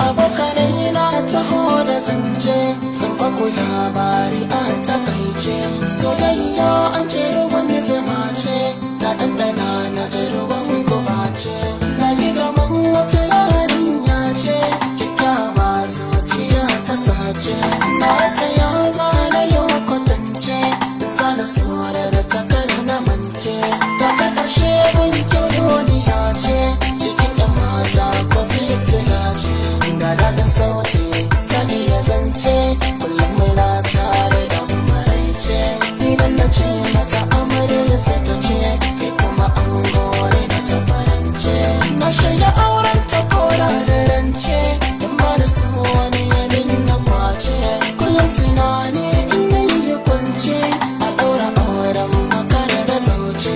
Abokanai na taho da zance, sun baku labari a takaice. Soyayya an ce ruwan zuma ce, na ɗanɗana na ji ruwan guba ce. Na yi gaman wata yarinya ce, kyakkyawa zuciya ta sace. Na saya zana yau kwatance, zana sura da takar na mance. Daga ƙarshe gun kyau duniya ce, cikin 'yan mata ko fitila ce. Ga daɗin sauti ta iya zance, kullum muna tare da maraice. Idan na ce mata amarya sai ta ce, kai kuma an gore na ta farance. Na shirya auren ta kora da rance, in ba da su wani yamin na kwace. Kullum tunani in na yi kwance, a ɗaura auren makara da zauce.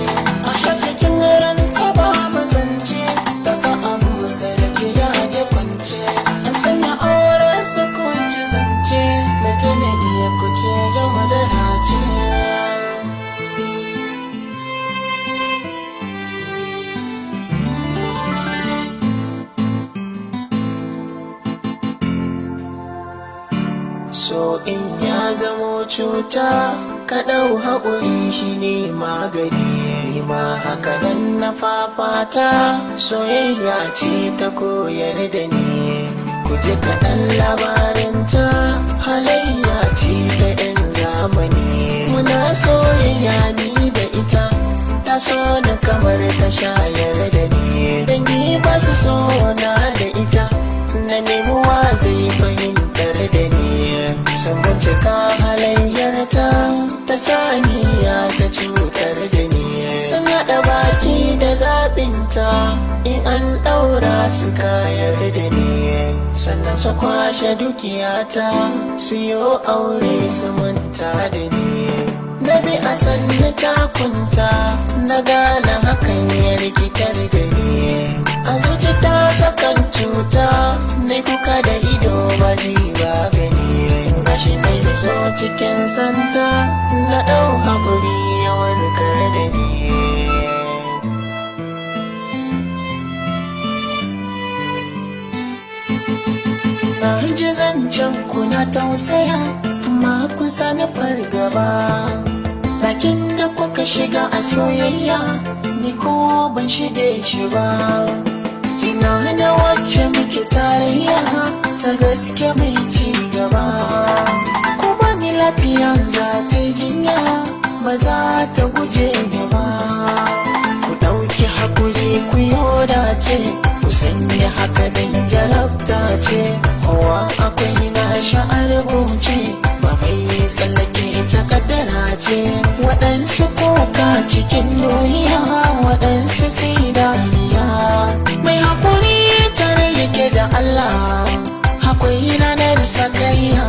A sha cikin ran ta ba mazance, ta sa abu sarki ya yi kwance. An sanya auren su kunci zance, mai taimaki ya kuce yau da race. So in ya zamo cuta, ka ɗau haƙuri shi ne magani. Ma haka nan na fafata, soyayya ce ta koyar da ni. Ku ji kaɗan labarinta, halayya ce ta 'yan zamani. Muna soyayya ni da ita, ta so ni kamar ta shayar da ni. Dangi ba su so na da ita, na nemi wa zai fahimtar da ni. Sun bincika halayyarta, ta saniya ta cutar da ni. Sun haɗa baki da zaɓinta, in an ɗaura su kayar da ni. Sannan su kwashe dukiyata, su yi aure su manta da ni. Na bi a sannu takunta, na gane hakan ya rikitar da ni. A zuci ta sakan cuta, na kuka da ido ba ji ba gani. Gashi na yi so cikin santa, na ɗau haƙuri ya warkar da ni. Na ji zancen kuna tausaya, amma kun sani fargaba. Lakin da kuka shiga a soyayya, ni ko ban shige shi ba. Ina da wacce muke tarayya, ta gaske mai ci gaba. Ko bani lafiya za ta yi jinya, ba za ta guje ni ba. Ku ɗauki haƙuri ku yoda ce, ku sanya haka dan jarabta ce. Kowa akwai na sha'ar rubuce, ba mai tsallake ta kaddara ce. Waɗansu koka cikin duniya, waɗansu sai dariya. Mai haƙuri tare yake da Allah, akwai ranar sakayya.